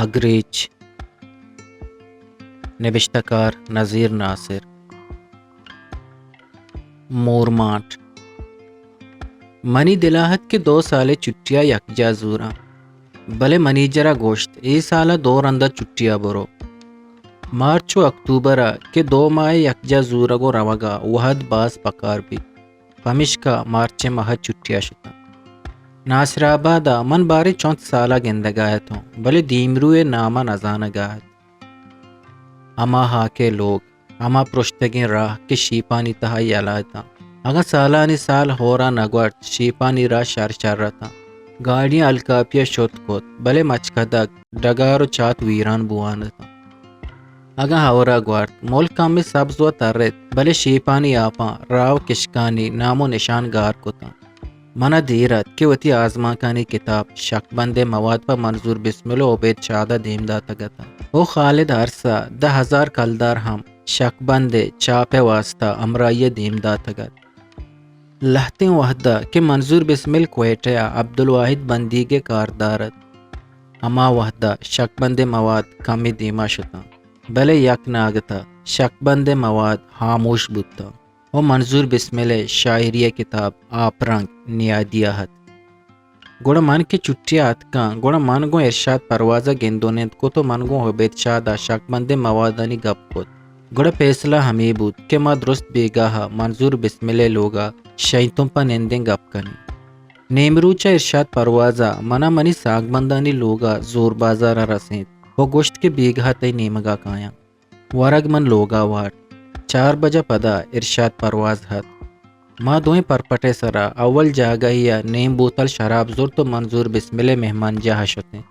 اگریچ، نبشتہ کار نذیر ناصر۔ مورمانٹ۔ منی دل ءَ ات کہ دو سالے چھٹی ءَ یکجاہ زوراں، بلے منیجر ءَ گوشت، اے سال ءَ دو رند ءَ چھٹی ءَ برو۔ مارچ ءُ اکتوبر ءَ کہ دو ماہ ءِ یکجاہ زورگ ءُ روگ ءَ وھد باز پکار بیت، پمیشکا مارچ ءِ ماہ ءَ چھٹی ءَ شتاں۔ ناصر آباد ءَ من باریں چنت سال ءَ گندگ ءَ اتوں، بلے دیمروئے نام ءَ نزانگ ءَ ات۔ ہما ہاک ءِ لوگ، ہما پرشتگیں راہ کہ شیپانی تہا یلہ اتاں۔ اگاں سالانی سال ہور ءَ نہ گورت، شیپانی راہ شر شر اتاں۔ گاڑیاں الکاپی ءَ شت کت، بلے مچکدگ، ڈگار ءُ چات ویران بوان اتاں۔ اگاں ہور ءَ گورت، ملک ہمے سبز ءُ تر ات، بلے شیپانی آپاں راہ ءُ کشکانی نام ءُ نشان گار کتاں۔ من ءَ دیر ات کہ وتی آزمانکانی کتاب شکبند ءِ مواد پہ منظور بسمل ءُ عبید شاد ءَ دیم داتگ اتاں۔ او خالد ارس ءَ دہ ہزار کلدار ہم شکبند ءِ چاپ ءِ واستا ہمراہی ءَ دیم داتگ ات۔ لہتیں وہد ءَ کہ منظور بسمل کوئٹہ ءَ عبدالواحد بندیگ ءِ کاردار ات، ہما وہد ءَ شکبند ءِ مواد کمے دیما شتاں، بلے یک ناگت ءَ شکبند ءِ مواد ہاموش بوتاں۔ ءُ منظور بسمل ءِ شاعری ءِ کتاب آپ رنگ نیادی ءَ ات۔ گڑا من کہ چھٹی ءَ اتکاں، گڑا من گوں ارشاد پرواز ءَ گند ءُ نند کت ءُ من گوں عبید شاد ءَ شکبند ءِ موادانی گپ کت۔ گڑا پیسلہ ہمے بوت کہ ما درست بیگاہ ءَ منظور بسمل ءِ لوگ ءَ شینتم پہ نندیں گپ کنیں۔ نیمروچ ءَ ارشاد پرواز ءَ من ءَ منی سانگبندانی لوگ ءَ زور بازار ءَ رسینت ءُ گوشت کہ بیگاہ ءَ تئی نیمگ ءَ کایاں۔ ورگ من لوگ ءَ وارت۔ چار بج ءَ پدا ارشاد پرواز ات۔ ما دوئیں پرپٹ ءِ سرا اول جاگہے ءَ نیم بوتل شراب زرت ءُ منظور بسمل ءِ مہمانجاہ ءَ شتیں۔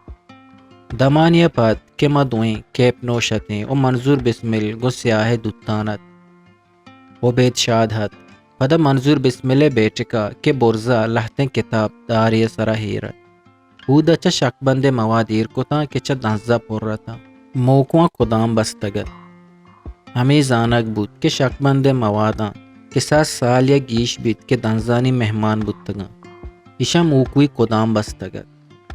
دمانے ءَ پد کہ ما دوئیں کیپ نوش اتیں ءُ منظور بسمل گوں سیاہ ءِ دوتان ات، عبید شاد ات۔ پدا منظور بسمل ءِ بیٹک ءَ کہ برز ءَ لہتیں کتاب دارے ءِ سرا ایر ات۔ اود ءَ چہ شکبند ءِ مواد ایر کتاں کہ چہ دنز ءَ پر اتاں۔ موکواں کدام بستگ ات؟ ہمے زانگ بوت کہ شکبند ءِ مواداں کساس سال یا گیش بیت کہ دنزانی مہمان بوتگاں۔ ایشاں موکوئی کدام بستگ ات؟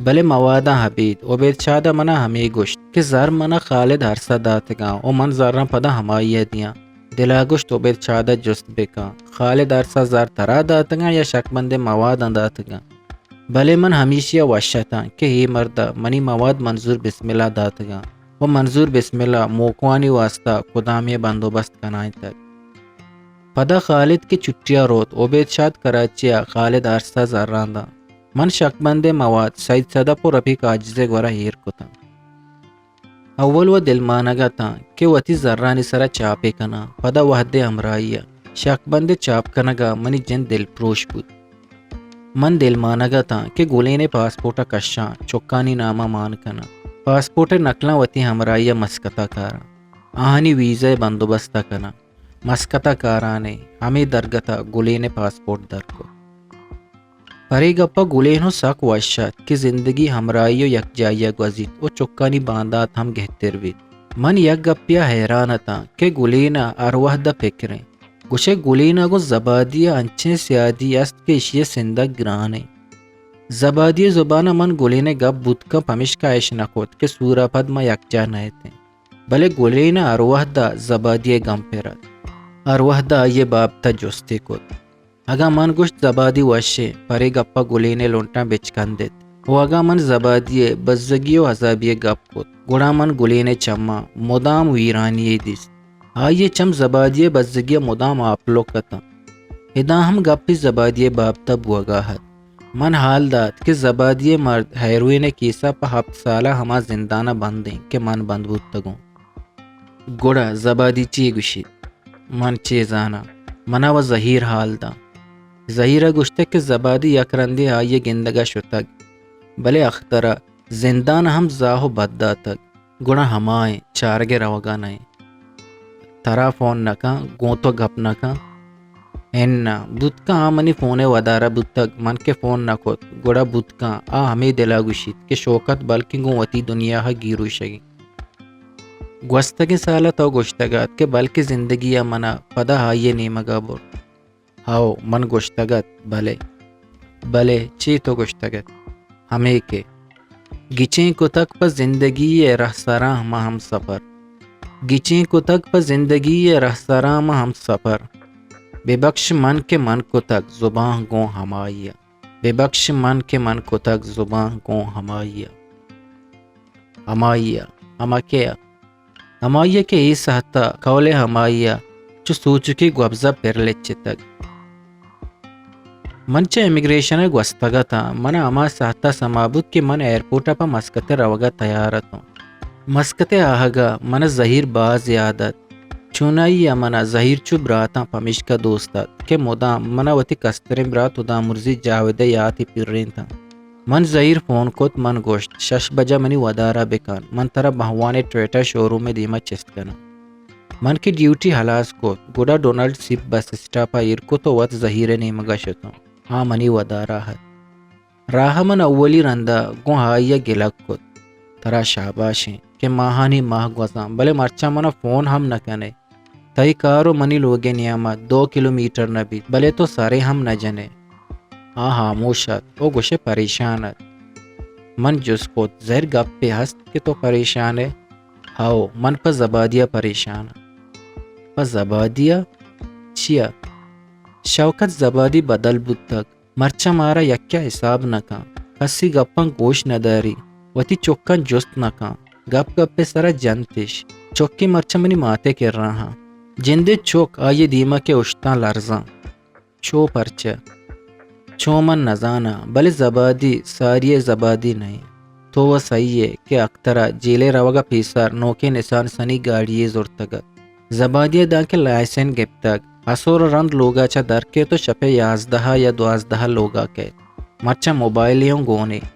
بلے مواداں ابید عبید شاد ءَ من ءَ ہمے گوشت کہ زر من ءَ خالد ارس ءَ داتگاں ءُ من زراں پدا ہمائی ءَ دیاں۔ دل ءَ گوشت عبید شاد ءَ جست بکن، خالد ارس ءَ زر ترا داتگاں یا شکبند ءِ مواداں داتگاں؟ بلے من ہمیشی ءَ وش اتاں کہ اے مرد ءَ منی مواد منظور بسمل ءَ داتگاں ءُ منظور بسمل ءَ موکوانی واستا کدامے ءِ بندوبست کنائینتگ۔ پدا خالد کہ چھٹی ءَ روت، عبید شاد کراچی ءَ خالد ارس ءَ زراں داں۔ من شکبند ءِ مواد سید صدف ءُ رفیق عاجز ءِ گورا ایر کتاں۔ اول وَ دلمانگ ءَ اتاں کہ وتی زرانی سرا چاپے کناں، پدا وہدے ہمراہی ءَ۔ شکبند ءِ چاپ کنگ ءَ منی جند دلپروش بوت۔ من دلمانگ ءَ اتاں کہ گلین ءِ پاسپورٹ ءَ کشاں، چکانی نام ءَ مان کناں۔ پاسپورٹ ءِ نقلاں وتی ہمراہی ءَ مسقط ءَ کاراں۔ آہانی ویزا ءِ بندوبست ءَ کناں۔ مسقط ءَ کاران ءَ ہمے درگت ءَ گلین ءِ پاسپورٹ در کت۔ پرے گپ ءَ گلین ءَ سک وش ات کہ زندگی ہمراہی ءُ یکجاہی ءَ گوزیت ءُ چکانی باندات ہم گہتر بیت۔ من یک گپے ءَ حیران اتاں کہ گلین ءَ ہر وہد ءَ پکریں۔ گوشئے گلین ءَ گوں زبادی ءَ انچیں سیادی است کہ ایشی ءِ سندگ گران انت۔ زبادی ءِ زبان ءَ من گلین ءِ گپ بوت کنت پمیشکا اش نہ کت کہ سور ءَ پد ما یکجاہ نہ اتیں۔ بلے گلین ءَ ہر وہد ءَ زبادی ءِ گم پر ات۔ ہر وہد ءَ آئی ءِ بابت ءَ جستے کت۔ اگاں من گوشت زبادی وش انت، پرے گپ ءَ گلین ءِ لنٹاں بچکندت۔ ءُ اگاں من زبادی ءِ بزگی ءُ عذابی ءِ گپ کت، گڑا من گلین ءِ چماں مدام ویرانی یے دیست۔ آئی ءِ چم زبادی ءِ بزگی ءَ مدام آپلوک اتاں۔ ادا ہم گپے زبادی ءِ بابت ءَ بوگ ءَ ات۔ من ہال دات کہ زبادی ءِ مرد ہیروئن ءِ کیس ءَ پہ ہپت سال ءَ ہما زندان ءَ بند انت کہ من بند بوتگوں۔ گڑا زبادی چے گوشیت؟ من چے زاناں؟ من ءَ وَ زہیر ہال داں۔ زہیر ءَ گوشتگ کہ زبادی یک رندے آئی ءِ گندگ ءَ شتگ، بلے اختر ءَ زندان ءَ ہم زاہ ءُ بد داتگ۔ گڑا ہما انت، چارگ ءَ روگ ءَ نہ انت۔ ترا فون نہ کن، گوں تو گپ نہ کن؟ اناں، بوت کن آ منی فون ءِ ودار ءَ بوتگ، من کہ فون نہ کت، گڑا بوت کن آ ہمے دل ءَ گوشیت کہ شوکت بلکیں گوں وتی دنیا ءَ گیروشگ انت۔ گوستگیں سال ءَ تو گوشتگ ات کہ بلکیں زندگی ءَ من ءَ پدا آئی ءِ نیمگ ءَ برت۔ ہئو، من گوشتگ ات، بلے۔ بلے، چے تو گوشتگ ات؟ ہمے کہ گچین کتگ پہ زندگی ءِ رہسراں ما ہمسفر۔ گچین کتگ پہ زندگی ءِ رہسراں ما ہمسفر۔ ببکش من کہ من کتگ زبان گوں ہمائی ءَ۔ ببکش من کہ من کتگ زبان گوں ہمائی ءَ۔ ہمائی ءَ، ہما کئے ءَ؟ ہمائی ءَ کہ اے ساعت ءَ قول ءِ ہمائی ءَ چو سوچکی گوبز ءَ پر لچتگ۔ من چہ امیگریشن ءَ گوستگ اتاں۔ من ءَ ہما ساعت ءَ سما بوت کہ من ایئرپورٹ ءَ پہ مسقط ءَ روگ ءَ تیار اتوں۔ مسقط ءِ آہگ ءَ من ءَ زہیر باز یات ات۔ چونائی ءَ من ءَ زہیر چو براتاں پمیشکا دوست ات کہ مدام من ءَ وتی کستریں برات ہدامرزی جاوید ءِ یات ءَ پرینتاں۔ من زہیر فون کت، من گوشت، شش بجہ منی ودار ءَ بکن، من ترا بہوان ءِ ٹویوٹا شوروم ءِ دیم ءَ چست کناں۔ من کہ ڈیوٹی ہلاس کت، گڑا ڈونلڈ سیپ بس اسٹاپ ءَ ایر کت ءُ وت زہیر ءِ نیمگ ءَ شتوں۔ آ منی ودار ءَ ات۔ راہ ءَ من اولی رند ءَ گوں آئی ءَ گلگ کت، ترا شاباش اِنت کہ ماہانی ماہ گوزاں، بلے مرچاں من ءَ فون ہم نہ کن ئے۔ تئی کار ءُ منی لوگ ءِ نیام ءَ دو کلومیٹر نہ بیت، بلے تو سرے ہم نہ جن ئے۔ آ ہاموش ات ءُ گوش ئے پریشان ات۔ من جست کت، زہیر گپے ہست کہ تو پریشان ئے؟ ہئو، من پہ زبادی ءَ پریشان آں۔ پہ زبادی ءَ؟ چیا؟ شوکت زبادی بدل بوتگ۔ مرچاں مارا یکے ءَ حساب نہ کن، کسی گپاں گوش نہ داری، وتی چکاں جست نہ کن، گپ گپ ءِ سرا جنت اِش۔ چکے مرچاں منی مات ءِ کرا آں۔ جندے چک آئی ءِ دیم ءَ کہ اوشتاں لرزاں۔ چو پرچا؟ چو من نزاناں، بلے زبادی ساری ءِ زبادی نہ اِنت۔ تو وَ سہی ئے کہ اختر ءَ جیل ءَ روگ ءَ پیسر نوکیں نسان سنی گاڑی یے زرتگ ات۔ زبادی ءَ دانکہ لائسن گپتگ، ہسور ءَ رند لوگ ءَ چہ در کیت ءُ شپ ءِ یازدہ ءَ یا دوازدہ ءَ لوگ ءَ کئیت۔ مرچاں موبائلے اوں گون اِنت۔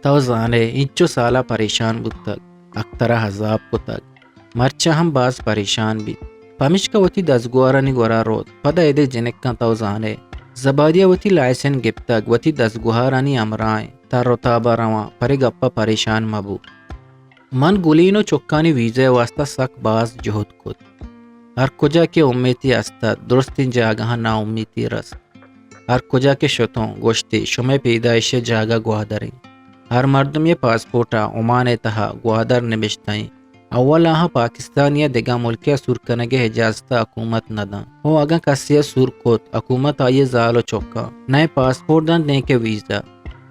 تو زان ئے، اینچو سال ءَ پریشان بوتگ، اختر ءَ عذاب کتگ، مرچاں ہم باز پریشان بیت۔ پمیشکا وتی دزگوہارانی گورا روت، پدا ادے جنکاں تو زان ئے۔ زبادی ءَ وتی لائسن گپتگ، وتی دزگوہارانی ہمراہ اِنت، تر ءُ تاب ءَ رواں، پرے گپ ءَ پریشان مہ بو۔ من گلین ءُ چکانی ویزا ءِ واستا سک باز جہد کت۔ ہر کجا کہ امیتے است ات، درستیں جاگہاں ناامیتی رست۔ ہر کجا کہ شتوں، گوشتی، شمئے پیدائش ءِ جاگہ گوادر اِنت۔ ہر مردمے ءِ پاسپورٹ ءَ عمان ءِ تہا گوادر نبشتہ اِنت۔ اول آہاں پاکستانی ءَ دگہ ملکے ءَ سور کنگ ءِ اجازت ءَ حکومت نہ داں۔ ءُ اگاں کسے ءَ سور کت، حکومت آئی ءِ زال ءُ چکاں نئے پاسپورٹ دنت، نئے کہ ویزا۔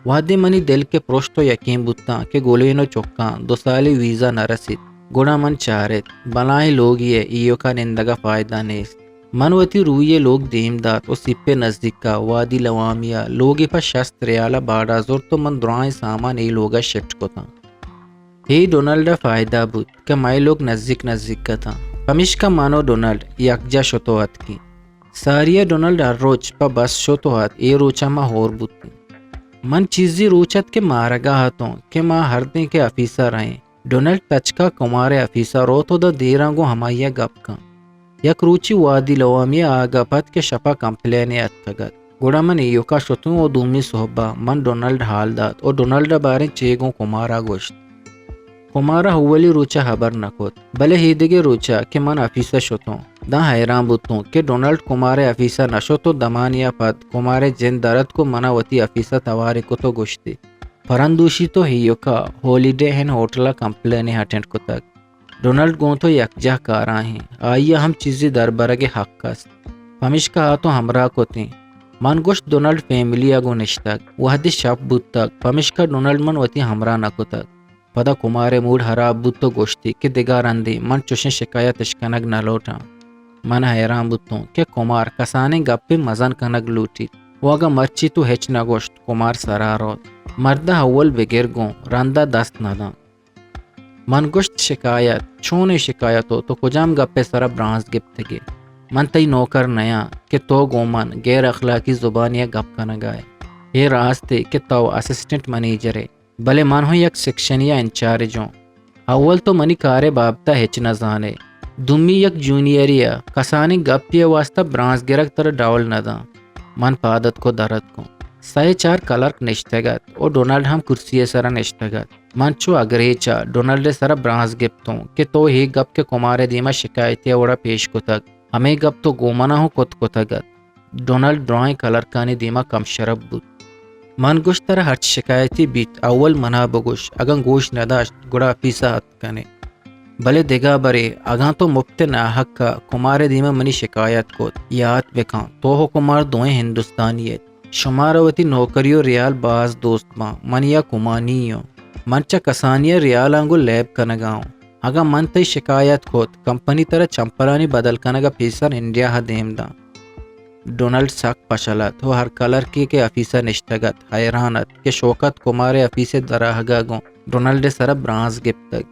وہدے منی دل کہ پرشت ءُ یکین بوتاں کہ گلین ءُ چکاں دو سالی ویزا نہ رسیت، گڑا من چارت، بلاہیں لوگے ءَ ایوکا نندگ ءَ فائدہ نیست۔ من وتی روئی ءَ لوگ دیم دات ءُ سیپ ءِ نزیک ءَ وادی لوامی ءَ لوگے پہ شست ریال ءَ باڑا زرت ءُ من دراہیں سامان اے لوگ ءَ شفٹ کتاں۔ اے ڈونلڈ ءَ فائدہ بوت کہ مئے لوگ نزیک نزیک اتاں، پمیشکا من ءُ ڈونلڈ یکجاہ شت ءُ اتکیں۔ ساری ءَ ڈونلڈ ہر روچ پہ بس شت ءُ ات، اے روچ ءَ ما ہور بوتیں۔ من چیزے روچ ات کہ مارگ ءَ اتوں کہ ما ہردیں کہ آفیس ءَ رئیں۔ ڈونلڈ تچک ءَ کمار ءِ آفیس ءَ روت ءُ داں دیراں گوں ہمائی ءَ گپ کنت۔ یک روچے وادی لوامی ءَ آگپ ات کہ شپ ءَ کمپلینے اتکگ ات۔ گڑا من ایوکا شتوں ءُ دومی سہب ءَ من ڈونلڈ ہال دات ءُ ڈونلڈ ءَ باریں چے گوں کمار ءَ گوشت۔ کمار ءَ اولی روچ ءَ ہبر نہ کت، بلے ایدگہ روچ ءَ کہ من آفیس ءَ شتوں، داں حیران بوتوں کہ ڈونلڈ کمار ءِ آفیس ءَ نہ شت ءُ دمانے ءَ پد کمار ءِ جند در اتک ءُ من ءَ وتی آفیس ءَ توارے کت ءُ گوشتی، پرندوشی تو ایوکا ہالیڈے ان ہوٹل ءَ کمپلینے اٹینڈ کتگ۔ ڈونلڈ گوں تو یکجاہ کارا ایں، آئی ءَ ہم چیزے دربرگ ءِ حق است۔ پمیشکا آ تو ہمراہ کتیں۔ من گوشت، ڈونلڈ فیملی ءَ گوں نشتگ۔ وہدے شپ بوتگ، پمیشکا ڈونلڈ من وتی ہمراہ نہ کتگ۔ پدا کمار ءِ موڈ ہراب بوت ءُ گوشتی کہ دگہ رندے من چوشیں شکایت اش کنگ نہ لوٹاں۔ من حیران بوتوں کہ کمار کسانیں گپے مزن کنگ لوٹیت ءُ اگاں مرچی تو ہچ نہ گوشت، کمار سرا روت۔ مرد ءَ اول بگر گوں، رند ءَ دست نہ داں۔ من گوشت، شکایت؟ چونیں شکایت؟ ءُ تو کجام گپ ءِ سرا برانز گپتگ ئے؟ من تئی نوکر نیاں کہ تو گوں من غیر اخلاقی زبانے ءَ گپ کنگ ءَ ئے۔ اے راستے کہ تو اسسٹنٹ منیجر ئے، بلے من ہوں یک سیکشنے ءِ انچارج اوں۔ اول تو منی کار ءِ بابت ءَ ہچ نہ زان ئے، دومی یک جونیئرے ءَ کسانیں گپے ءِ واستا برانز گرگ ترا ڈول نہ داں۔ من پاد اتک ءُ در اتکوں۔ سئے چار کلرک نشتگ ات ءُ ڈونلڈ ہم کرسی ءِ سرا نشتگ ات۔ من چو اگریچ ءَ ڈونلڈ ءِ سرا برانز گپتوں کہ تو اے گپ کہ کمار ءِ دیما شکایتے ءِ وڑا پیش کتگ، ہمے گپ تو گوں من ءَ ہوں کت کتگ ات۔ ڈونلڈ دراہیں کلرکانی دیما کم شرپ بوت۔ من گوشت، ترا ہرچ شکایتی بیت، اول منا بگوش، اگاں گوش نداشت، گڑا آفیسا اتک کنے۔ بلے دگہ برے، اگاں تو مپت ناحق ء کمار ء دیما منی شکایت کت، یات بکن، تو و کمار دوئیں ہندوستانی ات۔ شمارا وتی نوکری و ریال باز دوست باں، من یا کمانی اوں۔ من چہ کسانی ء ریالاں گوں لیب کنگا اوں۔ اگاں من تئی شکایت کت، کمپنی ترا چمپلانی بدل کنگ ء پیسر انڈیا ء دیم داں۔ ڈونلڈ سک پشل ات و ہر کلرکے کہ آفیس ء نشتگ ات، حیران ات کہ شوکت کمار ء آفیس ء دراہگ ء گوں ڈونلڈ ء سرا برانز گپتگ۔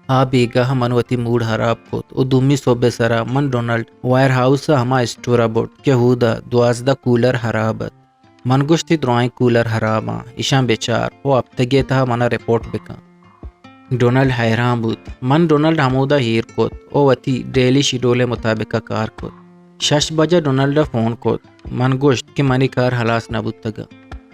آ بیگاہ من وتی موڈ ہراب کت و دومی سہب ء سرا من ڈونلڈ ویئر ہاؤس ء ہما اسٹور ء برت کہ اودا دوازدہ کولر ہراب ات۔ من گوشت، اے درائیں کولر ہراباں، ایشاں بچار و ہپتگے تہا منا رپورٹ بکن۔ ڈونلڈ حیران بوت۔ من ڈونلڈ ہمودا ایر کت و وتی ڈیلی شیڈول ء مطابق ء کار کت۔ شش بجہ ڈونلڈ ء فون کت۔ من گوشت کہ منی کار ہلاس نہ بوتگ۔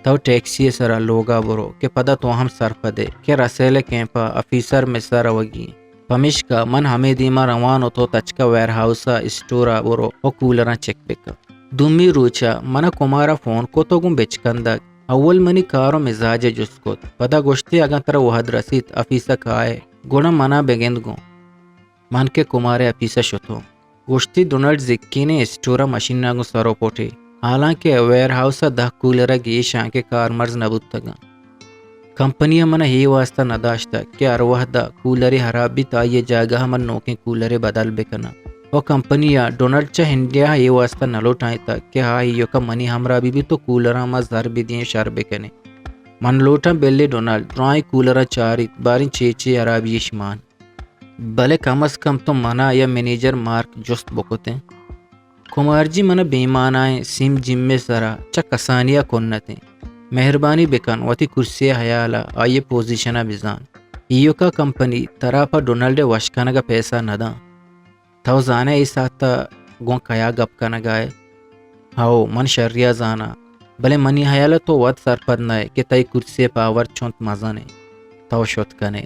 تو ٹیکسی ء سرا لوگا برو کہ پدا تو ہم سرپد ئے کہ رسیل ء کیمپ ء آفیسر مس ء روگی انت۔ پمیشکا من ہمے دیما روان و تو تچکا ویئر ہاؤس ء اسٹور ء برو و کولراں چک بکن۔ دومی روچ ء من ء کمار ء فون کت و گوں بچکندگ اول منی کار و مزاج ء جست کت۔ پدا گوشتی، اگاں ترا وہد رسیت آفیس ء کائے، گڑا منا بگند گوں۔ من کہ کمار ء آفیس ء شتوں۔ گوشتی، ڈونلڈ زکینیں اسٹور ء مشین ء گوں سر و پٹے، حالانکہ ویئر ہاؤس ء دہ کولر ء گیش آں کہ کارمرز نہ بوتگاں۔ کمپنی ء من ء اے واستا نہ داشتگ کہ ہر وہد ء کولرے ہراب بیت، آئی ء جاگہ ء من نوکیں کولرے بدل بہ کناں۔ و کمپنی ء ڈونلڈ چہ انڈیا ء اے واستا نہ لوٹائینتگ کہ آ ایوک ء منی ہمراہ بہ بیت و کولراں ما زر بہ دئیں شر بہ کنیں۔ من لوٹاں بلے ڈونلڈ درائیں کولراں چاریت، باریں چے چے ہرابی اش مان۔ بلے کم از کم تو منا یا منیجر مارک جست بکتیں۔ کمار جی من ء بے مانائیں سیم جیم ء سرا چہ کسانی ء کنت انت۔ مہربانی بکن وتی کرسی ء ہیال ء آئی ء پوزیشن ء بزان۔ ایوکا کمپنی ترا پہ ڈونلڈ ء وش کنگ ء پیسہ نہ داں۔ تو زانئے اے ساعت ء گوں کیا گپ کنگ ء ئے؟ ہئو، من شری ء زاناں، بلے منی ہیال ء تو وت سرپد نہ ئے کہ تئی کرسی ء پاور چنت مزن انت۔ تو شت کن ئے۔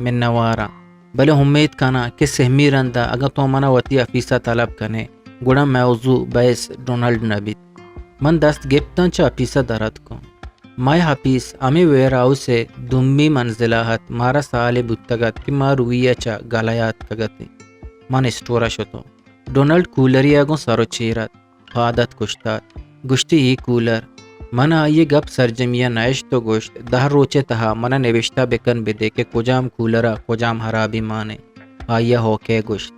منواراں، بلے امیت کناں کہ سہمی رند ء اگاں تو من ء وتی آفیس ء طلب کن ئے، گڑا موضوع بحث ڈونلڈ نہ بیت۔ من دست گپتاں چہ آفیس ء در اتکاں۔ مئے آفیس ہمے ویئر ہاؤس ء دومی منزل ء ات۔ مارا سالے بوتگ ات کہ ما روی ء چہ گلہ ء اتکگ اتیں۔ من اسٹور ء شتوں۔ ڈونلڈ کولرے ء گوں سر ء چیر ات۔ پاد ات کشتات۔ گوشتی، اے کولر۔ من آئی ء گپ سرجمی ء نہ اشت و گوشت، دہ روچ ء تہا من ء نبشتہ بکن بدے کہ کجام کولر ء کجام ہرابی مان انت۔ آئی ء ہو کئے گوشت۔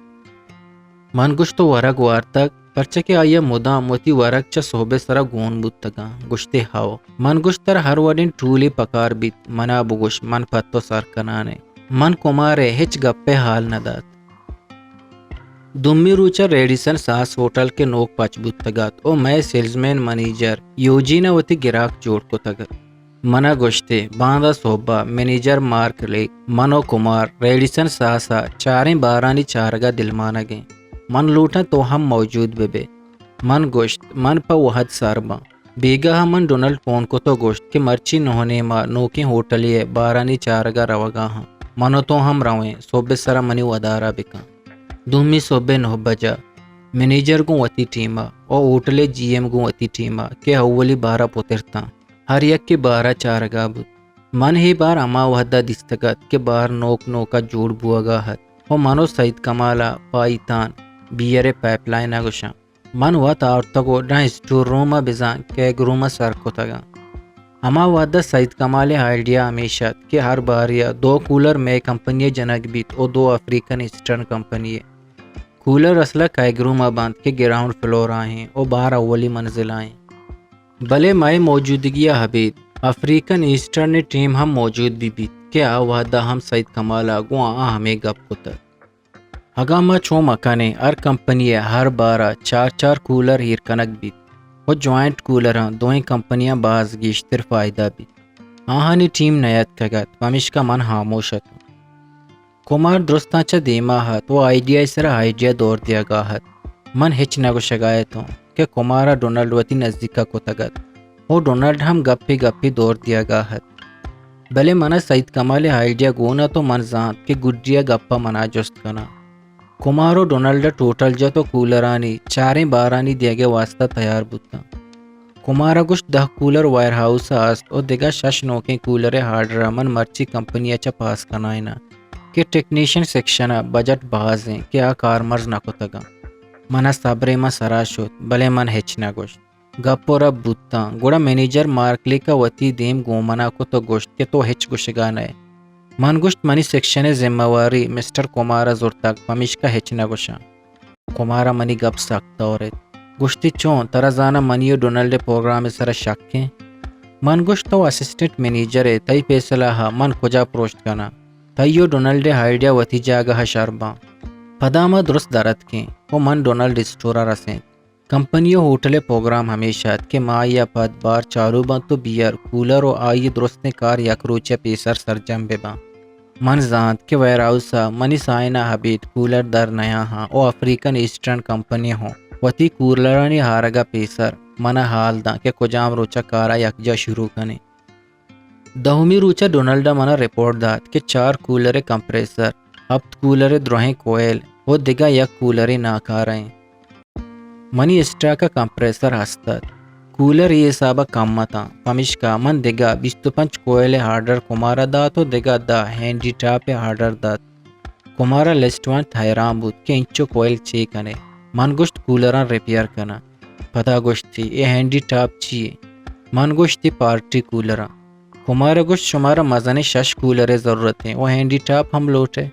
من گوشت، تو ورگ وارتگ؟ پرچا کہ آئی ء مدام وتی ورگ چہ سہب ء سرا گون بوتگاں۔ گوشتی، ہئو۔ من گوشت، ترا ہر وڑیں ٹولے پکار بیت، منا بگوش، من پہ تو سر کنان ء۔ من کمار ء ہچ گپ ء حال نہ دات۔ دومی روچ ء ریڈیسن ساس ہوٹل کہ نوک پچ بوتگ ات و مئے سیلزمین منیجر یوجین ء وتی گراک جوڑ کتگ ات۔ من ء گوشت ئے، باندا سہب ء منیجر مارک لیک، من و کمار ریڈیسن ساس ء چاریں بارانی چارگ ء دلمانگ ایں۔ من لوٹاں تو ہم موجود بہ بئے۔ من گوشت، من پہ وہد سر باں۔ بیگاہ ء من ڈونلڈ فون کت و گوشت کہ مرچی نہ نیم ء نوکیں ہوٹلے ء بارانی چارگ ء روگ ء آں۔ من و تو ہم رویں، سہب ء سرا منی ودار ء بکن۔ دومی سہب ء نہ بجہ منیجر گوں وتی ٹیم ء و ہوٹل ء جی ایم گوں وتی ٹیم ء کہ اولی بار ء پترتاں، ہر یکے بار ء چارگ ء بوت۔ من ہے بار ہما وہد ء دیستگ ات کہ بار نوک نوک ء جوڑ بوگ ء ات و من و سعید کمال ء پائیتان بیئر ء پائپ لائن ء گوشاں۔ من وت آورتگ و ڈاں اسٹور روم ء بزاں کیگ روم ء سر کتگ آں۔ ہما وہد ء سعید کمال ء آئیڈیا ہمیش ات کہ ہر بارے ء دو کولر مئے کمپنی ء جنگ بیت و دو افریقن ایسٹرن کمپنی ء۔ کولر اصل ء کیگ روم ء بنت کہ گراؤنڈ فلور ء ایں و بار اولی منزل ء ایں۔ بلے مئے موجودگی ء ابید افریقن ایسٹرن ء ٹیم ہم موجود بہ بیت کہ آ وہد ء ہم سعید کمال ء گوں آ ہمے گپ کتگ۔ اگاں ما چو مہ کنیں، ہر کمپنی ء ہر بار ء چار چار کولر ایر کنگ بیت و جوائنٹ کولراں دوئیں کمپنیاں باز گیشتر فائدہ بیت۔ آہانی ٹیم نیاتکگ ات، پمیشکا من ہاموش اتاں۔ کمار درستاں چہ دیما ات و آئیڈیا ء سرا آئیڈیا دور دیگا ات۔ من ہچ نہ گوشگا اتوں کہ کمار ء ڈونلڈ وتی نزیکا کتگ ات و ڈونلڈ ہم گپے گپے دور دیگا ات۔ بلے من ء سعید کمال ء آئیڈیا گون ات و من زانت کہ گڈی ء گپ ء منا جست کناں۔ کمار و ڈونلڈ ء ٹوٹل جت و کولرانی چاریں بارانی دیگ ء واستا تیار بوتاں۔ کمار ءَ گوشت، دہ کولر ویئر ہاؤس ءَ است ءُ دگہ شش نوکیں کولر ءِ آرڈر ءَ من مرچی کمپنی ءَ چہ پاس کنائیناں کہ ٹیکنیشن سیکشن ءَ بجٹ باز ایں کہ آ کارمرز نہ کتگ اَنت۔ من ءَ صبرے ماں سرا شت، بلے من ہچ نہ گوشت۔ گپ ءُ رپ بوتاں، گڑا منیجر مارک لیک ءَ وتی دیم گوں من ءَ کت ءُ گوشت کہ تو ہچ گوشگ ءَ نہ ئے۔ من گوشت، منی سیکشن ءِ ذمہ واری مسٹر کمار ءَ زرتگ، پمیشکا ہچ نہ گوشاں۔ کمار ءَ منی گپ سک تورت۔ گوشتی، چون؟ ترا زاناں منی ءُ ڈونلڈ ءِ پروگرام ءِ سرا شک ایں؟ من گوشت، تو اسسٹنٹ منیجر ئے، تئی پیسلہ ءَ من کجا پروشت کناں؟ تئی ءُ ڈونلڈ ءِ آئیڈیا وتی جاگہ ءَ شر باں۔ پدا ما درست در اتکیں ءُ من ڈونلڈ اسٹور ءَ رسینت۔ کمپنی ءِ ہوٹل ءِ پروگرام ہمیش ات کہ ماہے ءَ پد بار چالو بنت ءُ بیئر، کولر ءُ آئی ءِ درستیں کار یک روچے ءَ پیسر سرجم بہ باں۔ من زانت کہ ویئر ہاؤس ءَ منی سائن ءَ ابید کولر در نیاہاں ءُ افریقن ایسٹرن کمپنی ہوں وتی کولرانی آرگ ءَ پیسر من ءَ ہال داں کہ کجام روچ ءَ کار ءَ یکجاہ شروع کنیں۔ دہمی روچ ءَ ڈونلڈ ءَ من ءَ رپورٹ دات کہ چار کولر ءِ کمپریسر، ہپت کولر ءِ درہیں کوئل ءُ دگہ یک کولرے ناکارہ ایں۔ منی اسٹاک ءَ کمپریسر ہست ات۔ کولر اے حساب ءَ کم اتاں، پمیشکا من دگہ بیست ءُ پنچ کوئل ءِ آرڈر کمار ءَ دات ءُ دگہ دہ ہینڈی ٹاپ ءِ آرڈر دات۔ کمار ءَ لسٹ وانت، حیران بوت کہ انچو کوئل چے کن ئے؟ من گوشت، کولراں ریپیئر کناں۔ پدا گوشتی، اے ہینڈی ٹاپ چی یے؟ من گوشتی، پارٹی کولراں۔ کمار ءَ گوشت، شمارا مزنیں شش کولر ءِ ضرورت ایں ءُ ہینڈی ٹاپ ہم لوٹ ئے؟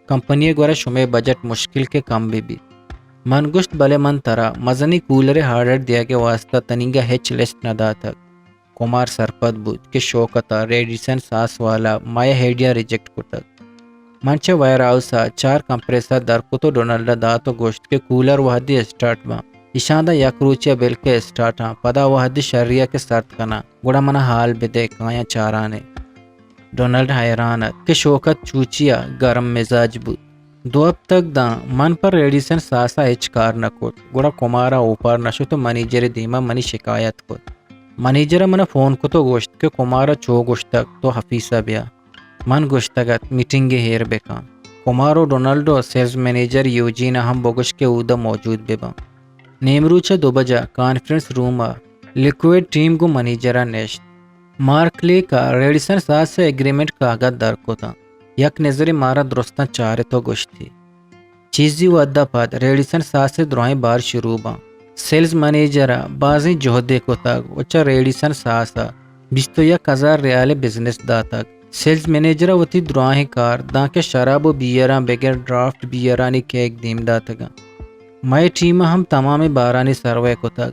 کمپنی ءِ گورا شمئے بجٹ مشکل کہ کم بہ بیت۔ من گوشت، بلے من ترا مزنیں کولر ءِ آرڈر دیگ ءِ واستہ تنیگا ہچ لسٹ نہ داتگ۔ کمار سرپد بوت کہ شوکت ءَ ریڈیسن ساس والا مئے آئیڈیا ریجیکٹ کتگ۔ من چہ ویئر ہاؤس ءَ چار کمپریسر در کت ءُ ڈونلڈ ءَ دات ءُ گوشت کہ کولر وہدے اسٹارٹ باں، ایشاں داں یک روچے ءَ بلکہ اسٹارٹ آں، پدا وہدے شری ءَ کہ سرد کناں، گڑا من ءَ ہال بدئے، کایاں چاران ئے۔ ڈونلڈ حیران ات کہ شوکت چوچی ءَ گرم مزاج بوت۔ دو ہپتگ داں من پہ ریڈیسن ساس ءَ ہچ کار نہ کت، گڑا کمار ءَ اوپار نہ شت ءُ منیجر ءِ دیم ءَ منی شکایت کت۔ منیجر ءَ من ءَ فون کت ءُ گوشت کہ کمار ءَ چو گوشتگ تو آفیس ءَ بیا۔ من گوشتگ ات میٹنگ ءَ ایر بکن۔ کمار ءُ ڈونلڈ ءُ سیلز منیجر یوجین ءَ ہم بگوش کہ اودا موجود بہ باں۔ نیمروچ ءَ دو بج ءَ کانفرنس روم ءَ لیکوئڈ ٹیم گوں منیجر ءَ نشت۔ مارک لیک ءَ ریڈیسن ساس ءِ ایگریمنٹ کاگد در کتاں۔ یک نظرے مارا درستاں چارت ءُ گوشتی، چیزی وھد ءَ پد ریڈیسن ساس ءِ درائیں بار شروع باں۔ سیلز منیجر ءَ بازیں جہدے کتگ ءُ چہ ریڈیسن ساس ءَ بیست ءُ یک ہزار ریال ءِ بزنس داتگ۔ سیلز منیجر ءَ وتی درائیں کار دانکہ شراب ءُ بیئراں بگر ڈرافٹ بیئرانی کیک دیم داتگ اَنت۔ مئے ٹیم ءَ ہم تمامیں بارانی سروے کتگ،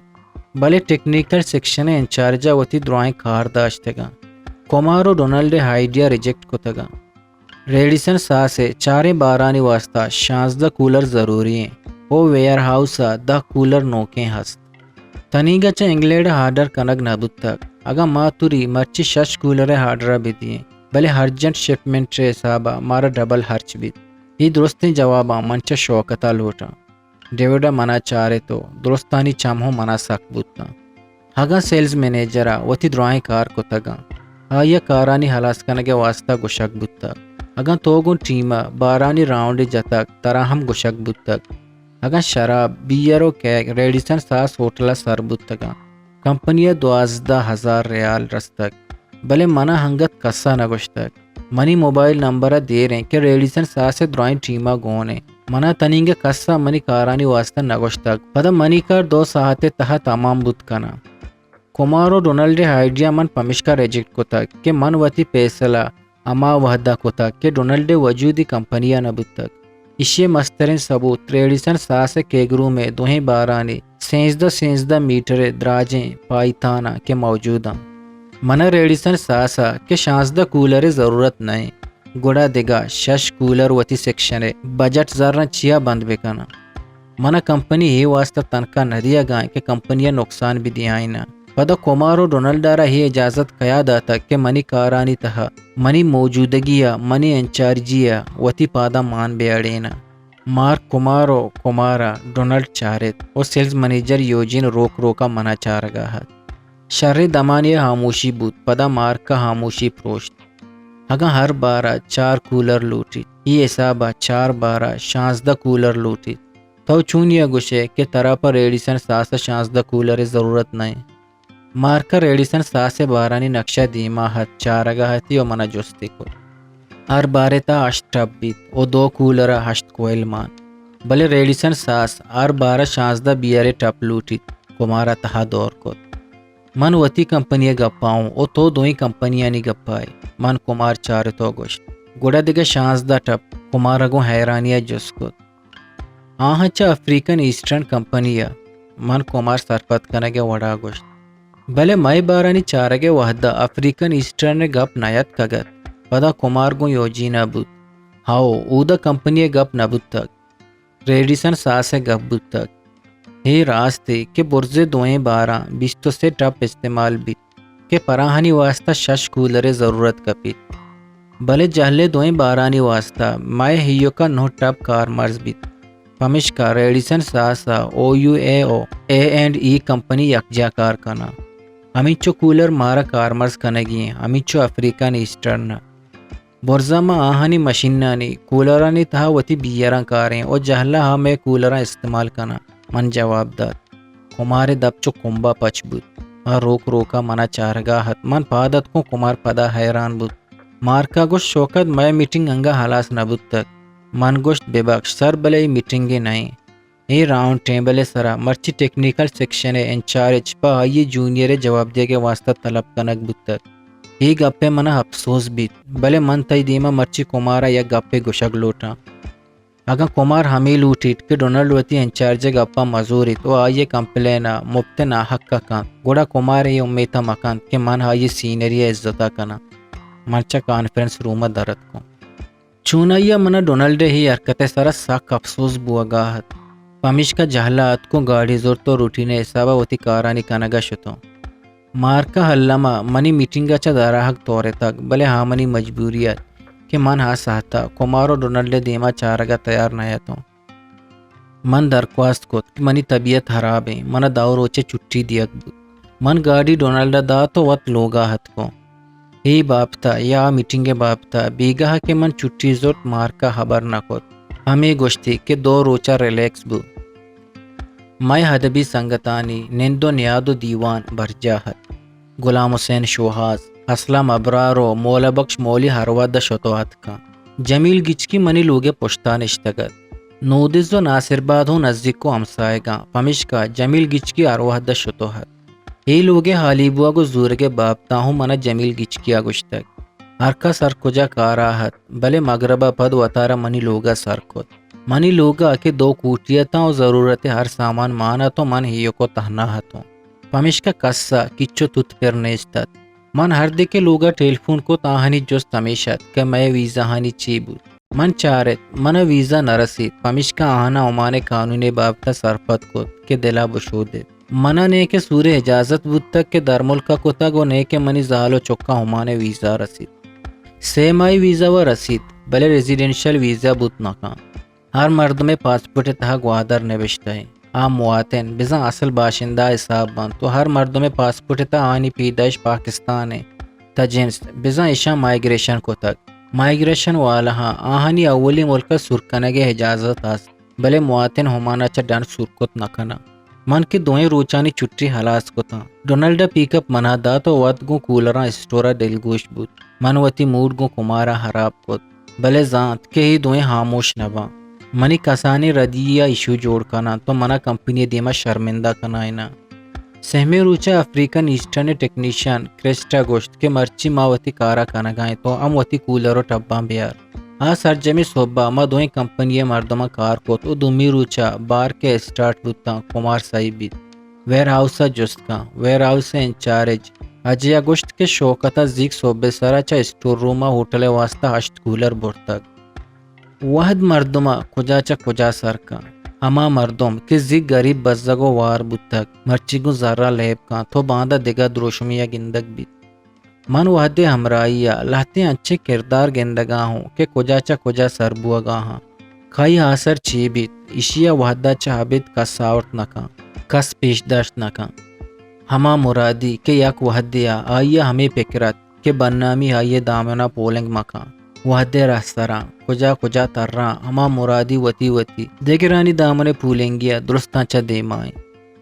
بلے ٹیکنیکل سیکشن ءِ انچارج ءَ وتی درائیں کار داشتگ اَنت۔ کمار ءُ ڈونلڈ ءِ آئیڈیا ریجیکٹ کتگ اَنت۔ ریڈیسن ساس ءِ چاریں بارانی واستہ شانزدہ کولر ضروری ایں ءُ ویئر ہاؤس ءَ دہ کولر نوکیں ہست۔ تنیگا چہ انگلینڈ ءَ آرڈر کنگ نہ بوتگ۔ اگاں ما توری مرچی شش کولر ءِ آرڈر ءَ بدییں، بلے ارجنٹ شپمنٹ ءِ حساب ءَ مارا ڈبل ہرچ بیت۔ اے درستیں جواباں من چہ شوکت ءَ لوٹاں۔ ڈیوڈ ءَ من ءَ چارت ءُ درستانی چم ہوں من ءَ سک بوتاں۔ اگاں سیلز منیجر ءَ وتی درائیں کار کتگ اَنت، آئی ءَ کارانی ہلاس کنگ ءِ واستہ گوشگ بوتگ۔ اگاں تو گوں ٹیم ءَ بارانی راؤنڈے جتگ، ترا ہم گوشگ بوتگ۔ اگاں شراب، بیئر ءُ کیک ریڈیسن ساس ہوٹل ءَ سر بوتگ اَنت، کمپنی ءَ دوازدہ ہزار ریال رستگ، بلے من ءَ انگت کس ءَ نہ گوشتگ۔ منی موبائل نمبر ءَ دیر ایں کہ ریڈیسن ساس ءِ درائیں ٹیم ءَ گون ایں۔ من ءَ تنیگہ کس ءَ منی کارانی واستہ نہ گوشتگ۔ پدا منی کار دو ساعت ءِ تہا تمام بوت کناں۔ کمار ءُ ڈونلڈ ءِ آئیڈیا من پمیشکا ریجیکٹ کتگ کہ من وتی پیسلہ ہما وھد ءَ کتگ کہ ڈونلڈ ءِ وجودی کمپنی ءَ نہ بوتگ۔ ایشی ءِ مستریں ثبوت ریڈیسن ساس ءِ کیگروم ءِ دوہیں بارانی سیزدہ سیزدہ میٹر ءِ دراجیں پائیتاناں کہ موجود اَنت۔ من ءَ ریڈیسن ساس ءَ کہ شانزدہ کولر ءِ ضرورت نہ اِنت، گڑا دگہ شش کولر وتی سیکشن ءِ بجٹ زراں چیا بند بہ کناں؟ من ءَ کمپنی اے واستہ تنخواہ نہ دیگ ءَ اِنت کہ کمپنی ءَ نقصان بہ دیائیناں۔ پدا کمار ءُ ڈونلڈ ءَ را اے اجازت کیا داتگ کہ منی کارانی تہا منی موجودگی ءَ منی انچارجی ءَ وتی پاداں مان بہ اڑیناں؟ مارک کمار ءُ کمار ءَ ڈونلڈ چارت ءُ سیلز منیجر یوجین روک روک ءَ من ءَ چارگ ءَ اَت۔ شریں دمانے ءَ ہاموشی بوت، پدا مارک ءَ ہاموشی پروشت۔ اگاں ہر بار ءَ چار کولر لوٹیت، اے حساب ءَ چار بار ءَ شانزدہ کولر لوٹیت، تو چونیا گوش ئے کہ ترا پہ ریڈیسن ساس ءَ شانزدہ کولر ءِ ضرورت نہ اِنت؟ مارک ءَ ریڈیسن ساس ءِ بارانی نقشہ دیما ات، چارگا اتی ءُ منا جستی کت۔ ہر بارے تہا ہشت ٹپ بیت ءُ دو کولر ءَ ہشت کوئل مان۔ بلے ریڈیسن ساس ہر بار ءَ شانزدہ بیئر ءِ ٹپ لوٹیت، کمار ءَ تہا دور کت۔ من وتی کمپنی ءِ گپا اوں ءُ تو دوئیں کمپنیانی گپا ئے۔ من کمار چارت ءُ گوشت، گڑا دگہ شانزدہ ٹپ؟ کمار ءَ گوں حیرانی ءَ جست کت۔ آہاں چہ افریقن ایسٹرن کمپنی ءَ۔ من کمار سرپد کنگ ءِ وڑا گوشت۔ بلے مئے بارانی چارگ ءِ وہدا افریقن ایسٹرن ءِ گپ نیاتکگ ات۔ پدا کمار گوں یوجینا بوت۔ ہئو، اودا کمپنی ءِ گپ نہ بوتگ۔ ریڈیسن ساس ءِ گپ بوتگ۔ اے راستے کہ برزے دوئیں باراں بیست ءُ سے ٹپ استعمال بیت کہ پراہانی واسطہ شش کولر ءِ ضرورت کپیت۔ بلے جہلے دوئیں بارانی واسطہ مئے ایوکا نہ ٹپ کارمرز بیت۔ پمشکا ریڈیسن ساس ءَ او یو اے ءُ اے اینڈ ای کمپنی یکجا کار کناں۔ ہمینچو کولر مارا کارمرز کنگی ایں، ہمینچو افریقن ایسٹرن ءَ۔ برزا ما آہانی مشینانی کولرانی تہا وتی بیئراں کاریں ءُ جہلا ہم مئے کولراں استعمال کناں، من جواب دات۔ کمار ءِ دپ چو کمبا پچ بوت۔ آ روک روکا منا چارگا ات۔ من پاد اتکوں، کمار پدا حیران بوت۔ مارک ءَ گوشت، شوکت، مئے میٹنگ انگا ہلاس نہ بوتگ۔ من گوشت، ببخش سر، بلے اے میٹنگے نہ ایں۔ اے راؤنڈ ٹیبل ءِ سرا مرچی ٹیکنیکل سیکشن ءِ انچارج پہ آئی ءِ جونیئر ءِ جواب دیگ ءِ واسطہ طلب کنگ بوتگ۔ اے گپ ءَ منا اپسوز بیت، بلے من تئی دیما مرچی کمار ءَ یک گپے گوشگ لوٹاں۔ اگاں کمار ہمے لوٹیت کہ ڈونلڈ وتی انچارج ءِ گپاں مزوریت ءُ آئی ءِ کمپلین ءَ مپت ءَ ناحق ءَ کنت، گڑا کمار اے امیت ءَ مکنت کہ من آئی ءِ سینئری ءِ عزت ءَ کناں۔ من چہ کانفرنس روم ءَ در اتکوں۔ چونائی ءَ من ءَ ڈونلڈ ءِ اے حرکت ءِ سرا سک اپسوز بوگ ءَ ات۔ پمیشکا جہل ءَ اتکوں، گاڑی زرت ءُ روٹین ءِ حساب ءَ وتی کارانی کنگ ءَ شتوں۔ مارک ءَ الم ءَ منی میٹنگ ءَ چہ در آہگ تورتگ، بلے آ منی مجبوری ات کہ من آ ساعت ءَ کمار ءُ ڈونلڈ ءِ دیم ءَ چارگ ءَ تیار نہ اتوں۔ من درکواست کت کہ منی طبیعت ہراب ایں، من ءَ دو روچ ءِ چھٹی دیگ بوت۔ من گاڑی ڈونلڈ ءَ دات ءُ وت لوگ ءَ اتکوں۔ اے بابت ءَ یا آ میٹنگ ءِ بابت ءَ بیگاہ کہ من چھٹی زرت، مارک ءَ ہبر نہ کت۔ ہمے گوشتی کہ دو روچ ءَ ریلیکس بو۔ مئے ادبی سنگتانی نند ءُ نیاد ءُ دیوان برجاہ ات۔ غلام حسین شوہاز، اسلم ابرار ءُ مولا بخش مولی ہر وھد ءَ شت ءُ اتکاں۔ جمیل گچکی منی لوگ ءِ پشت ءَ نشتگ ات۔ نودز ءُ ناصر باد ہوں نزیک ءُ ہمساہگاں، پمیشکا جمیل گچکی ہر وھد ءَ شت ءُ ات۔ اے لوگ ءِ ہالی بوگ ءُ زورگ ءِ بابت ءَ ہوں من ءَ جمیل گچکی ءَ گوشتگ۔ ہر کس ہر کجا کار ءَ ات، بلے مگرب ءَ پد وتارا منی لوگ ءَ سر کت۔ منی لوگ ءَ کہ دو کوٹی اتاں ءُ ضرورت ءِ ہر سامان مان ات ءُ من ایوک ءُ تہنا اتوں۔ پمیشکا کس ءَ کچ ءُ توت پر نیست ات۔ من ہر دگہ لوگ ءَ ٹیلیفون کت، آہانی جست ہمیش ات کہ مئے ویزاہانی چی بوت۔ من چارت، من ءَ ویزا نہ رسیت، پمیشکا آہاناں عمان ءِ قانون ءِ بابت ءَ سرپد کت کہ دل ءَ بشودیت۔ من ءَ نئیکہ سور ءِ اجازت بوتگ کہ درملک ءَ کتگ ءُ نئیکہ منی زال ءُ چکاں عمان ءِ ویزا رسیت۔ سے ماہی ویزا وَ رسیت، بلے ریزیڈنشل ویزا بوت نہ کنت۔ ہر مردم ءِ پاسپورٹ ءِ تہا گوادر نبشتہ ایں۔ آ مواطن، بزاں اصل باشندہ ءِ حساب بنت ءُ ہر مردم ءِ پاسپورٹ ءِ تہا آہانی پیدائش پاکستان ایں، تہ جنس، بزاں ایشاں مائیگریشن کتگ۔ مائیگریشن والاہاں آہانی اولی ملک ءَ سور کنگ ءِ اجازت است، بلے مواطن عمان ءَ چہ ڈن سور کت نہ کناں۔ من کہ دوئیں روچانی چھٹی ہلاس کتاں، ڈونلڈ ءَ پیک اپ من ءَ دات ءُ وت گوں کولراں اسٹور ءَ دلگوش بوت۔ من وتی موڈ گوں کمار ءَ ہراب کت، بلے زانت کہ اے دوئیں ہاموش نہ باں۔ منی کسانیں ردی ءَ ایشو جوڑ کناں تو من ءَ کمپنی ءِ دیم ءَ شرمندہ کنائیناں۔ سہمیں روچ ءَ افریقن ایسٹرن ءِ ٹیکنیشن کرسٹ ءَ گوشت کہ مرچی ما وتی کار ءَ کنگ ءَ ایں، تو ہم وتی کولر ءُ ٹباں بیار۔ آ سرجمیں سہب ءَ ما دوئیں کمپنی ءِ مردماں کار کت ءُ دومی روچ ءَ بار کہ اسٹارٹ بوتاں، کمار سہی بیت۔ ویئر ہاؤس ءَ جست کن۔ ویئر ہاؤس ءِ انچارج اجے ءَ گوشت کہ شوکت ءَ زیک سہب ءِ سر ءَ چہ اسٹور روم ءَ ہوٹل ءِ واستہ ہشت کولر برتگ۔ وہد مردم ءَ کجا چہ کجا سر کن۔ ہما مردم کہ زیک گریب بزگ ءُ وار بوتگ، مرچی گوں زر ءَ لیب کن، تو باندا دگہ دروشمے ءَ گندگ بیت۔ من وہدے ہمراہی ءَ لہتیں انچیں کردار گندگ ءَ ہوں کہ کجا چہ کجا سر بوگ ءَ ہاں۔ کئی آسر چی بیت، ایشی ءَ وہد ءَ چہ ابید کس آورت نہ کن، کس پیش داشت نہ کن۔ ہما مرادی کہ یک وہدے ءَ آئی ءَ ہمے پکر ات کہ بدنامی آئی ءِ دامن ءَ پولنگ مہ کن۔ وہدے رہسراں، کجا کجا تراں، ہما مرادی وتی وتی دگرانی دامن ءِ پولنگی ءَ درستاں چہ دیما ایں۔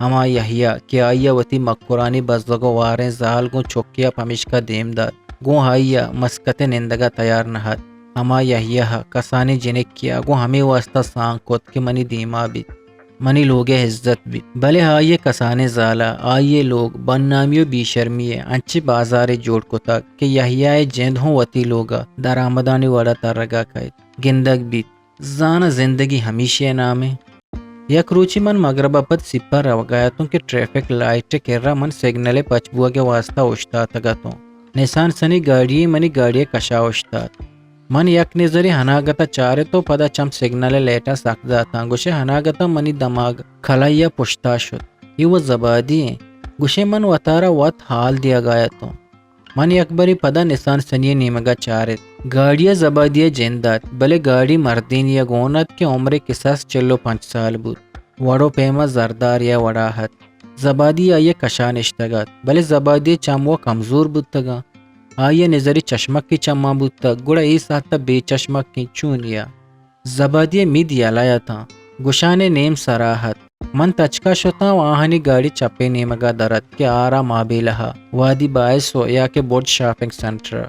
ہما یحییٰ کہ آئی ءَ وتی مکرانی بزگ ءُ واریں زال گوں چکے ءَ پمیشکا دیم دات، گوں آئی ءَ مسکت ءِ نندگ ءَ تیار نہ ات۔ ہما یحییٰ ءَ کسانیں جنکے ءَ گوں ہمے واستا سانگ کت کہ منی دیما بیت، منی لوگ ءِ عزت بیت، بلے آئی ءِ کسانیں زال ءَ آئی ءِ لوگ، بدنامی ءُ بے شرمی ءِ انچیں بازارے جوڑ کتگ کہ یحییٰ ءِ جند ہوں وتی لوگ ءَ درآمدانی وڑ ءَ ترگ ءَ کئیت۔ گندگ بیت، زاناں زندگی ہمیشی ءِ نام انت۔ یک روچے من مگرب ءَ پد سیپ ءَ روگ ءَ اتوں کہ ٹریفک لائٹ ءِ کرا من سگنل ءِ پچ بوگ ءِ واستا اوشتاتگ اتوں۔ نسان سنی گاڑی یے منی گاڑی ءِ کشا اوشتات۔ من یک نظرے اناگت ءَ چارت ءُ پدا چم سگنل ءِ لائٹاں سک داتاں۔ گوشئے اناگت ءَ منی دماگ کلائی ءَ پشتا شت۔ اے وت زبادی انت۔ گوشئے من وتارا وت حال دیگ ءَ اتوں۔ من یک برے پدا نسان سنی ءِ نیمگ ءَ چارت۔ گاڑی ءَ زبادی ءِ جند ات، بلے گاڑی مردینے ءَ گون ات کہ عمر ءِ کساس چل ءُ پنچ سال بوت۔ وڑ ءُ پیم ءَ زردارے ءِ وڑا ات۔ زبادی آئی ءِ کشا نشتگ ات، بلے زبادی ءِ چم وَ کمزور بوتگ انت۔ آئی ءِ نظری چشمکے چماں بوتگ، گڑا اے ساعت ءَ بے چشمکیں چونیا؟ زبادی ءِ مید یلہ اتاں، گوشانے نیم سرا ات۔ من تچکا شتاں ءُ آہانی گاڑی چپیں نیمگا در ات کہ آرا مابیلہ ءَ وادی باعث ءُ یا کہ برج شاپنگ سینٹر۔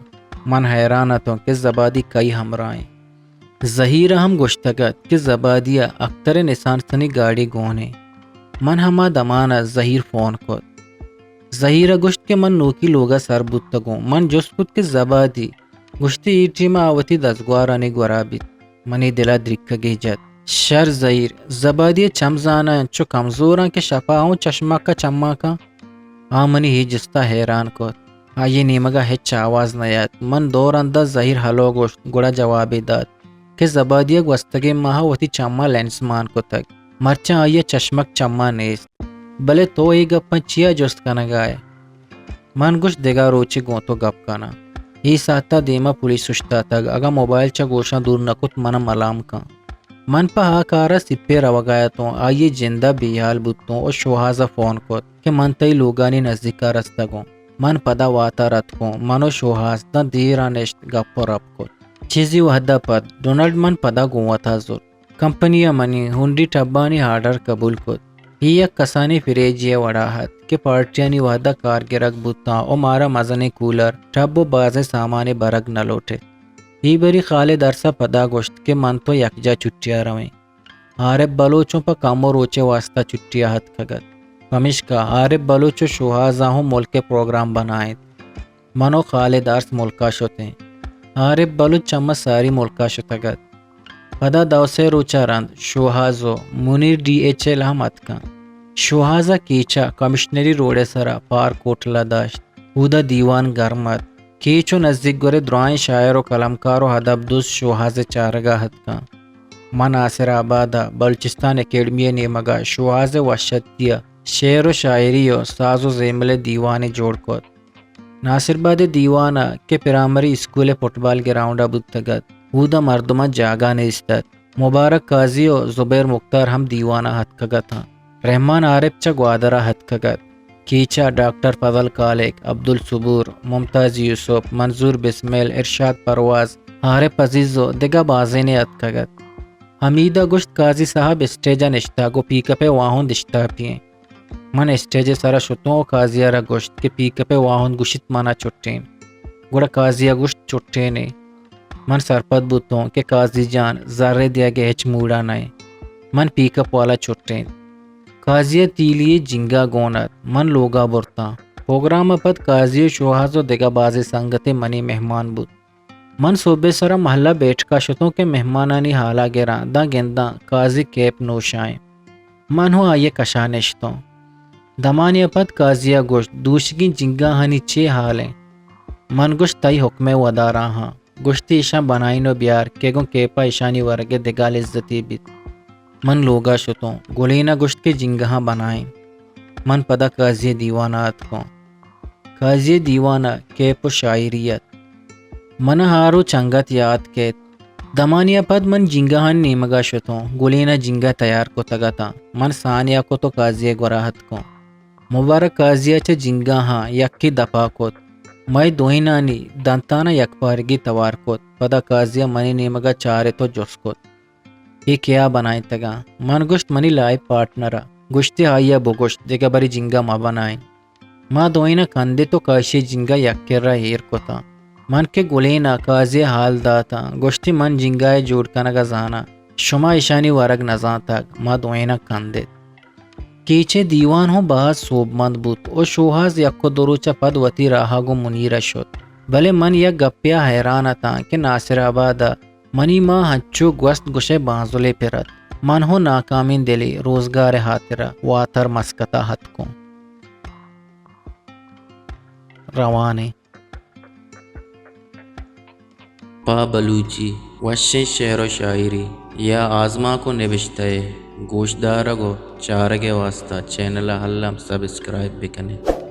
من حیران اتوں کہ زبادی کئی ہمراہ انت۔ زہیر ءَ ہم گوشتگ ات کہ زبادی ءَ اختر ءِ نسان سنی گاڑی گون انت۔ من ہما دمان ءَ زہیر فون کت۔ زہیر ءَ گوشت کہ من نوکی لوگ ءَ سر بوتگوں۔ من جست کت کہ زبادی؟ گوشتی، اے ٹیم ءَ آ وتی دزگوارانی گورا بیت۔ منی دل ءَ دریکگے جت۔ شر زہیر، زبادی ءِ چم زاناں انچو کمزوراں کہ شپا اوں چشمک ءَ چماں کن؟ آ منی اے جست ءَ حیران کت۔ آئی ءِ نیمگ ءَ ہچ آواز نیات۔ من دو رند ءَ زہیر ہلو گوشت، گڑا جوابے دات کہ زبادی ءَ گوستگیں ماہ ءَ وتی چماں لینس مان کتگ، مرچاں آئی ءَ چشمک چماں نیست۔ بلے تو اے گپاں چیا جست کنگ ءَ ئے؟ من گوشت، دگہ روچے گوں تو گپ کناں۔ اے ساعت ءَ دیما پولیس اوشتاتگ، اگاں موبائل چہ گوشاں دور نہ کت، من ءَ ملام کن۔ من پہ آ کار ءَ سیپے روگ ءَ اتوں، آئی ءِ جند ءَ بے ہیال بوتوں ءُ شوہاز ءَ فون کت کہ من تئی لوگانی نزیک ءَ رستگوں۔ من پدا واتر اتکوں، من ءُ شوہاز داں دیر ءَ نشت، گپ ءُ رپ کت۔ چیزے وہد ءَ پد ڈونلڈ من پدا گوں وت ءَ زرت۔ کمپنی ءَ منی ہنڈی ٹبانی آرڈر قبول کت۔ اے یک کسانیں فریجے ءِ وڑا ات کہ پارٹیانی وہد ءَ کار گرگ بوتاں ءُ مارا مزنیں کولر، ٹب ءُ بازیں سامانے برگ نہ لوٹ ایت۔ اے بری خالد ارس ءَ پدا گوشت کہ من تو یکجاہ چھٹی ءَ رویں۔ عارف بلوچ اوں پہ کمو روچے واستا چھٹی ءَ اتکگ ات۔ پمیشکا عارف بلوچ ءُ شوہاز ءَ ہوں ملک ءِ پروگرام بنائینت۔ من ءُ خالد ارس ملک ءَ شتیں۔ عارف بلوچ چہ ما ساری ملک ءَ شتگ ات۔ پدا دو سے روچ ءَ رند شوہاز ءُ منیر ڈی ایچ ایل ہم اتکاں۔ شوہاز ءَ کیچ ءَ کمشنری روڈ ءِ سرا پارک ہوٹل ءَ داشت۔ اودا دیوان گرم ات۔ کیچ ءُ نزیک گورے درائیں شاعر ءُ قلمکار ءُ ادب دوست شوہاز ءِ چارگ ءَ اتکاں۔ من ناصر آباد ءَ بلوچستان اکیڈمی ءِ نیمگ ءَ شوہاز ءِ وشتی ءَ شعر ءُ شاعری ءُ ساز ءُ زیمل ءِ دیوانے جوڑ کت۔ ناصر آباد ءِ دیوان ءَ کہ پرائمری اسکول ءِ فٹبال گراؤنڈ ءَ بوتگ ات، اودا مردماں جاگہ نیست ات۔ مبارک قاضی ءُ زبیر مختار ہم دیوان ءَ اتکگ اتاں۔ رحمان عارف چہ گوادر ءَ اتکگ ات۔ کیچ ءَ ڈاکٹر فضل خالق، عبدالصبور، ممتاز یوسف، منظور بسمل، ارشاد پرواز، عارف عزیز ءُ دگہ بازینے اتکگ ات۔ حمید ءَ گوشت، قاضی صاحب اسٹیج ءَ نشتگ ءُ پیک اپ ءِ واہند اشتاپی انت۔ من اسٹیج ءِ سرا شتوں ءُ قاضی ءَ را گوشت کہ پیک اپ ءِ واہند گوشیت من ءَ چٹین۔ گڑا قاضی ءَ گوشت، چٹینے۔ من سرپد بوتوں کہ قاضی جان زرے دیگ ءِ ہچ موڈا نہ انت۔ من پیک اپ والا چٹین۔ قاضی ءَ تیلی ءِ جنگا گون ات۔ من لوگا برتاں۔ پروگرام ءَ پد قاضی ءُ شوہاز ءُ دگہ بازیں سنگتے منی مہمان بوت۔ من سہب ءِ سرا محلہ بیٹھکا شتوں کہ مہمانانی حالا گراں، داں گنداں قاضی کیپ نوشائیں۔ من ہوں آئی ءِ کشا نشتوں۔ دمانے ءَ پد قاضی ءَ گوشت، دوشیگیں جنگاہانی چے حال انت؟ من گوشت، تئی حکم ءِ وداراہاں۔ گوشتی، ایشاں بنائین ءُ بیار کہ گوں کیپ ءَ ایشانی ورگ ءَ دگہ لذتے بیت۔ من لوگا شتوں۔ گلین ءَ گوشت کہ جنگاہاں بنائین۔ من پدا قاضی ءِ دیوان ءَ اتکوں۔ قاضی ءِ دیوان ءَ کیپ ءُ شاعری ات۔ من ءَ آ روچ انگت یات کیت۔ دمانے ءَ پد من جنگاہانی نیمگ ءَ شتوں۔ گلین ءَ جنگاہ تیار کتگ اتاں۔ من سانیہ کت ءُ قاضی ءِ گورا اتکوں۔ مبارک قاضی ءَ چہ جنگاہاں یکے دپا کت۔ مئے دوئینانی دنتاناں یکپارگی توار کت۔ پدا قاضی ءَ منی نیمگ ءَ چارت ءُ جست کت، اے کیا بنائینتگاں؟ من گوشت، منی لائف پارٹنر ءَ۔ گوشتی آئی ءَ بگوش، دگہ برے جنگ ءَ مہ بنائیں۔ ما دوئیناں کندت ءُ کاشی جنگ ءَ یک کرا ایر کتاں۔ من کہ گلین ءَ قاضی ءَ حال داتاں، گوشتی من جنگ ءِ جوڑ کنگ ءَ زاناں، شما ایشانی ورگ نہ زانتگ۔ ما دوئیناں کندت۔ کیچ ءِ دیوان ہوں باز سوبمند بوت ءُ شوہاز یک ءُ دو روچ ءَ پد وتی راہ ءَ گوں منیر ءَ شت۔ بلے من یک گپے ءَ حیران اتاں کہ ناصر آباد ءَ منی ماں ہنچو گوست گوشئے بانزلے پر ات۔ من ہوں ناکامیں دلے روزگار ءِ ہاترا واتر مسکت ءَ اتکوں۔ روان ایں۔ پہ بلوچی وشیں شعر ءُ شاعری یا آزمانک ءُ نبشتہ ءِ گوشدارگ ءُ چارگ ءِ واستہ چینل ءَ الم سبسکرائب بکن ات۔